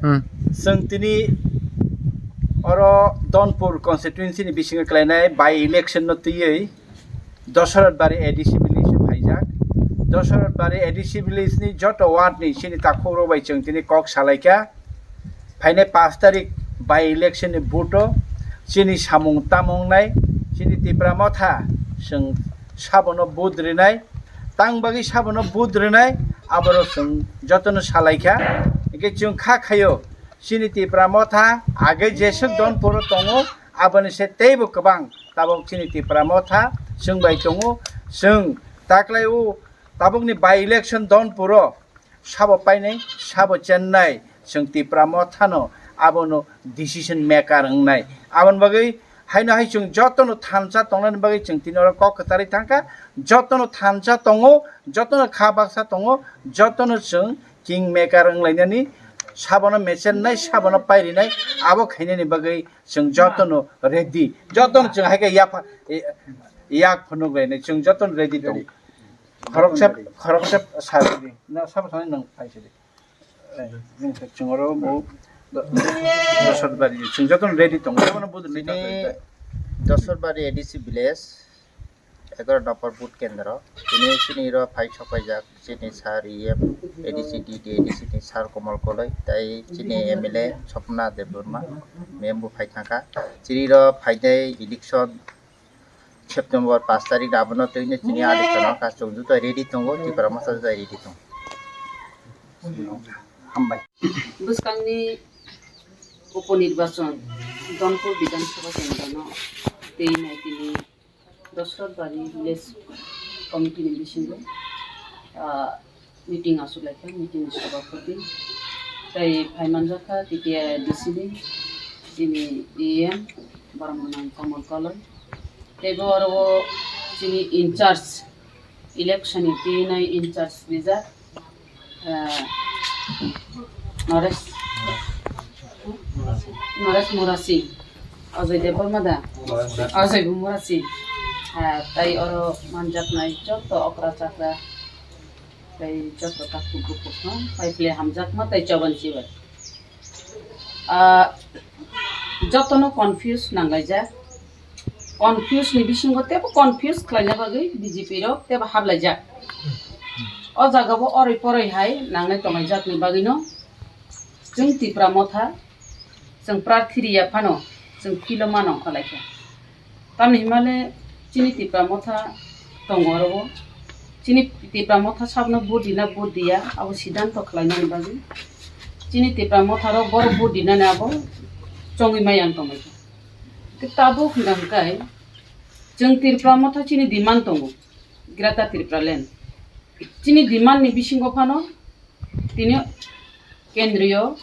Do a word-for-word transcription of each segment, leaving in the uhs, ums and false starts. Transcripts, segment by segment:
Hmm. Chwng tini oro Donpur constituency ni bisingo khlainai by election no twiwi Doshorat Bari A D C village o phaijak. Doshorat Bari A D C village ni joto ward ni chini takhuk rok bai chwng tini kok salaikha. Phainai pash tarik by election ni vote o chini samung tamung nai, chini Tipra Motha chwng sabono vote rinai, tang bagwi sabono vote rinai, aboro chwng jotono salaikha. Hingke chwng kha khaio, chini Tipra Motha age jeswk Donpuro tongo, aboni se teibo kwbang tabok chini Tipra Motha chwng bai tongo. Chwng taklai o tabokni by election Donpuro sabo painai, sabo chennai, chwng Tipra Mothano abono decision maker wngnai. Aboni bagwi haino hai chwng jotono thansa tongnani bagwi chwng tini oro kok kwcharwi thangkha, jotono thansa tongo, jotono kha baksa tongo, jotono chwng king maker wnglainani, sabono mechennai, sabono pairinai, abo khainani bagwi chwng jotono ready, jotono chwng hai khe yapha-, yak phunuk lainai, chwng jotono ready tongo. Khoroksa, khoroksa sadi. Na sabo thani nang phai sadi. Eh, nang chwng oro bo do-, Doshorat Bari. Chwng jotono ready tongo. Jotono budut ni Chini Doshorat Bari A D C village, egaroh number booth kendro. Chini, chini ro phai sopaijak, chini sir E M, A D C D D, A D C ni sir Komal Koloi, tai chini M L A Swapna Debbarma, mem bo phai thangkha. Chini ro phainai election September pash tarik abono twino chini adi chwng joto ready tongo, Tipra Motha joto ready tongo. Hambai. Bwskangni upo nirbachon Donpur Bidhan Sabha Kendrono tei naitini Dosrat Bari Village Committee ni bisingo, ah, meeting aswk laikha, meeting ni sabapati. Tei phaimanjakha T T A D C ni chini E M, borok mwnang Kamal Koloi. Tei bo oro o chini in charge, election ni twi nai in charge rijak, ah, Naresh, Naresh Murasing, Ajay Debbarma da? Ajay bo Murasing. Ah, tei oro manjaknai joto okra chakra, tei joto takhuk bukhuk no pai phle hamjakma tei choban chibai. Ah, jotono confuse nanglaijak. Confuse ni bisingo tebo confuse khlaina bagwi B J P rok tebo hablaijak. O jaga bo oroi poroi hai nangnai tonglaijak ni bagwino chwng Tipra Motha, chwng prarthi riya phano chwng philo mano wngkha laikha. Tamni himale chini Tipra Motha tongo oro o. Chini Tipra Motha sabno vote dina vote diya, abo siddhanto khlainani bagwi. Chini Tipra Motha rok borok vote dinani abo chongwi maya wng tonglaikha. Tei tabuk hwnka hwnkhe chwng Tipra Motha chini demand tongo, Greater Tipraland. Chini demand ni bisingo phano tini kendriyo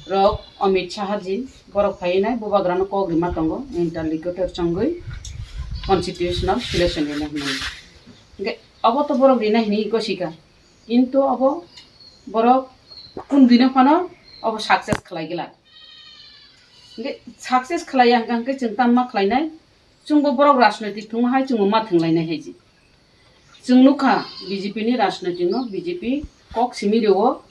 rok Amit Shah ji borok phaiwi nai bubagrano kok rima tongo, interlocutor chongwi constitutional solution rina hwnwi. Hwnkhe obo to borok rina hwnwi gosikha, kintu obo borok kunu dino phano obo success khlai gila. Hwnkhe success khlaiya hwnkha hwnkhe chwng tamo ma khlainai? Chwngbo borok rajnoitik thwngma hai chwngbo ma thwnglainai hai ji. Chwng nukha B J P ni rajnoitik no, B J P kok simi rwo,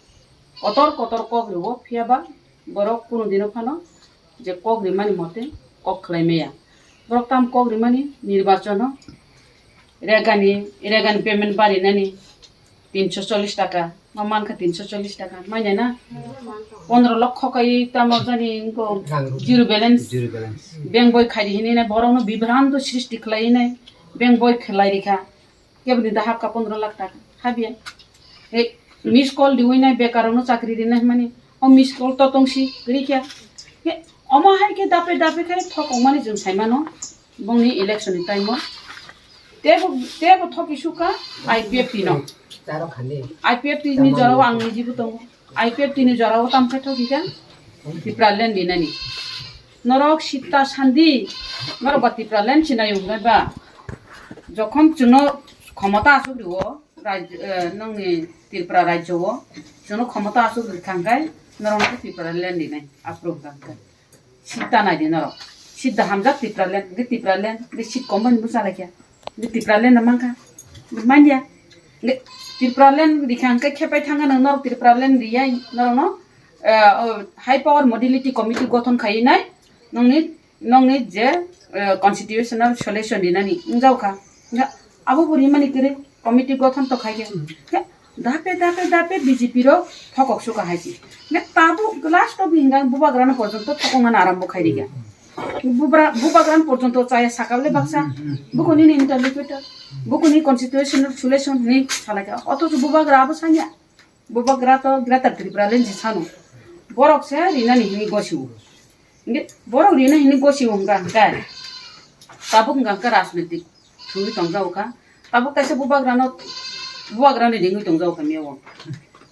kotor kotor kok rwo, phiya ba borok kunu dino phano je kok rimani mote kok khlai maya. Borok tam kok rimani nirbachon o regani, regani payment barinani tinso chollish taka, ma mankha tinso chollish taka, manya na? Pondro lokho kai tamo jani wngkho zero balance. Zero balance. Bank boi khaidi hinwi nai borokno bibranto srishti khlaiwi nai bank boi khlai rikha. Keboni da hapkha pondro lakh taka. Habya. Ei, miss call diwi nai bekarokno chakri rinai hwnmani. O miss call to tongsi rikha. He, omo hai khe dape dape khe thokongmani chwng saimano. Bongni election ni time o. Tebo, tebo thoki sukha I P F T no. I P F T ni jorao ang nijibo tongo. I P F T ni jorao tamkhe thoki kha. Tipraland dinani. Norok sita sandi, norok ba Tipraland sinai wngnai ba. Jokhon chwngno khomota asuk rwo, raj-, eh, nongni Tripura rajyo o, chwngno khomota asuk rwkha hwnkhe, norok no Tipraland dinai, aphuru hwnkha hwnkhe. Sita naidi norok. Sita hamjak Tipraland, hwnkhe Tipraland, hwnkhe seat kom bai bo chalaikha. Hwnkhe Tipraland no mankha. Manya. Hwnkhe Tipraland rikha hwnkhe khepai thangkha nang norok Tipraland riyai norokno. eh, oh, high power modality committee gothon khainai nongni, nongni je, eh, constitutional solution rinani wngjaokha. Nga abo bo rimani kwrwi committee gothon to khaikhe. Khe dape, dape, dape B J P rok thokok suka haisi. Nga tabuk last of hinga bubagrano porjonto thokoknani arambo khairikha. Bubra-, bubagrano porjonto chaya sakable baksa. Bukuni ni interlocutor. Bukuni constitutional solution ni salaikha. Othocho bubagra abo sanya. Bubagra to Greater Tripura le jisano. Borok se rinani hini gosiwo. Nge borok rina hini gosiwo hwnka hwnka. Tabuk hwnka hwnka rajnitik thwi tongjago kha. Tabuk kaisa bubagrano, bubagrani ringwi tongjago kha miyawo.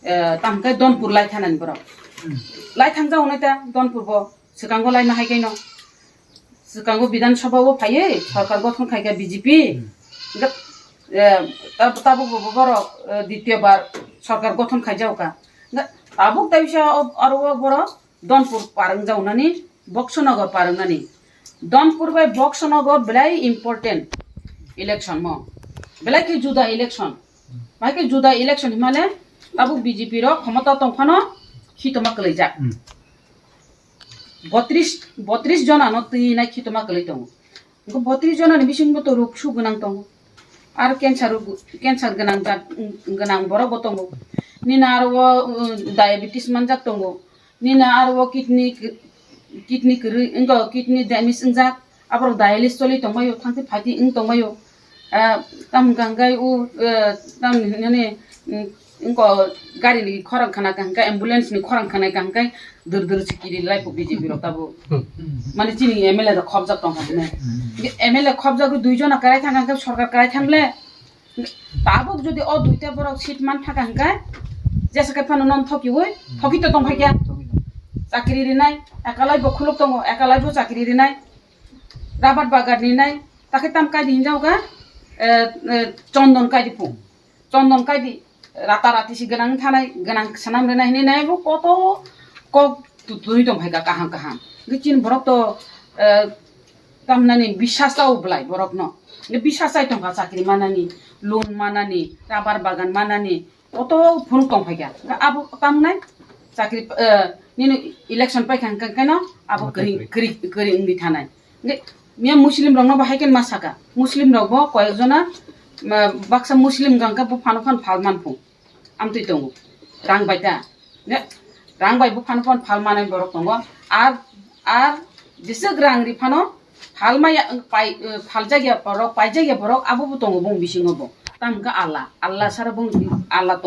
Eh, tam hwnka Donpur lai thanani borok. Lai thangjago nai ta Donpur bo. Swkango laima hai kaino. Swkango Bidhan Sabha o phaiwi sorkar gothon khaikha B J P. Hmm. Hwnkhe, eh, tab-, tabuk bo borok, eh, ditya bar sorkar gothon khaijago kha. Hwnkhe tabuk taisa o, aro o borok Donpur par wngjago nani, Boxonagar par wngnani. Donpur bai Boxonagar belai important election mo. Belai khe juda election. Bahai khe juda election hwnmale tabuk B J P rok khomota tongphano khitoma kwlaijak. Hmm. Botris, botris jonano twi nai khitoma kwlwi tongo. Hwnkhe botris jonani bisingo to ruk su gwnang tongo. Ar cancer ruk, cancer gwnang jat, gwnang borok bo tongo. Nini aro o, um, diabetes manjak tongo. Nini aro o kidney, kidney kwrwi, wngkha kidney damage wngjak. Aborok dialysis choli tongbaio, thangti phaiti wng tongbaio. Ah, tamo hwnka hwnkhe o, eh, tamo hinani, mm, wngkha gari ni khorang khana ka hwnkhe, ambulance ni khorang khana ka hwnkhe, dur dur se kiri lai po B J P rok tabuk. Hmm. Mane chini M L A rok khopjak tong kha hwnwi. Hmm. M L A khopjagwi dui jona kwrai thang kha hwnkhe sorkar kwrai thang le. Tabuk jodi o duita borok seat man thaka hwnkhe, jesa khe phano non thokiwi, thoki to tong phai khe. Chakri rinai, ekalai bo khuluk tongo, ekalai bo chakri rinai. Rabar bagan ni nai, takhe tam kai di hinjao ga, eh, eh, chondon kai di pu. Chondon kai di, rata rati si gwnang thanai, gwnang sanam rinai hinwi nai bo koto kok tu-, tuni tong phai ga kaham kaham. Hwnkhe chini borok to, eh, tam nani bisas chao belai borok no. Hwnkhe bisas chai tong kha chakri manani, loan manani, rabar bagan manani, Koto phunuk tong phai kha. Hwnkhe abo tamo nai chakri, eh, nini election pai kha hwnkhe keno abo kwrwi, kwrwi, kwrwi wngwi thanai. Hwnkhe miya Muslim rokno bo hai khe ma saka. Muslim rok bo koyek jona, ma, baksa Muslim hwnkha hwnkhe bo phano phano phal man phung. Amtwi tongo. Rang bai ta. Hwnkhe rang bai bo phano phano phal manai borok tongo. Ar, ar jeswk rang ri phano Phalmaya, pai, phaljak ya borok, paijak ya borok, abo bo tongo bong bisingo bo. Tamo hwnkhe Allah, Allah sara bong, Allah tongo.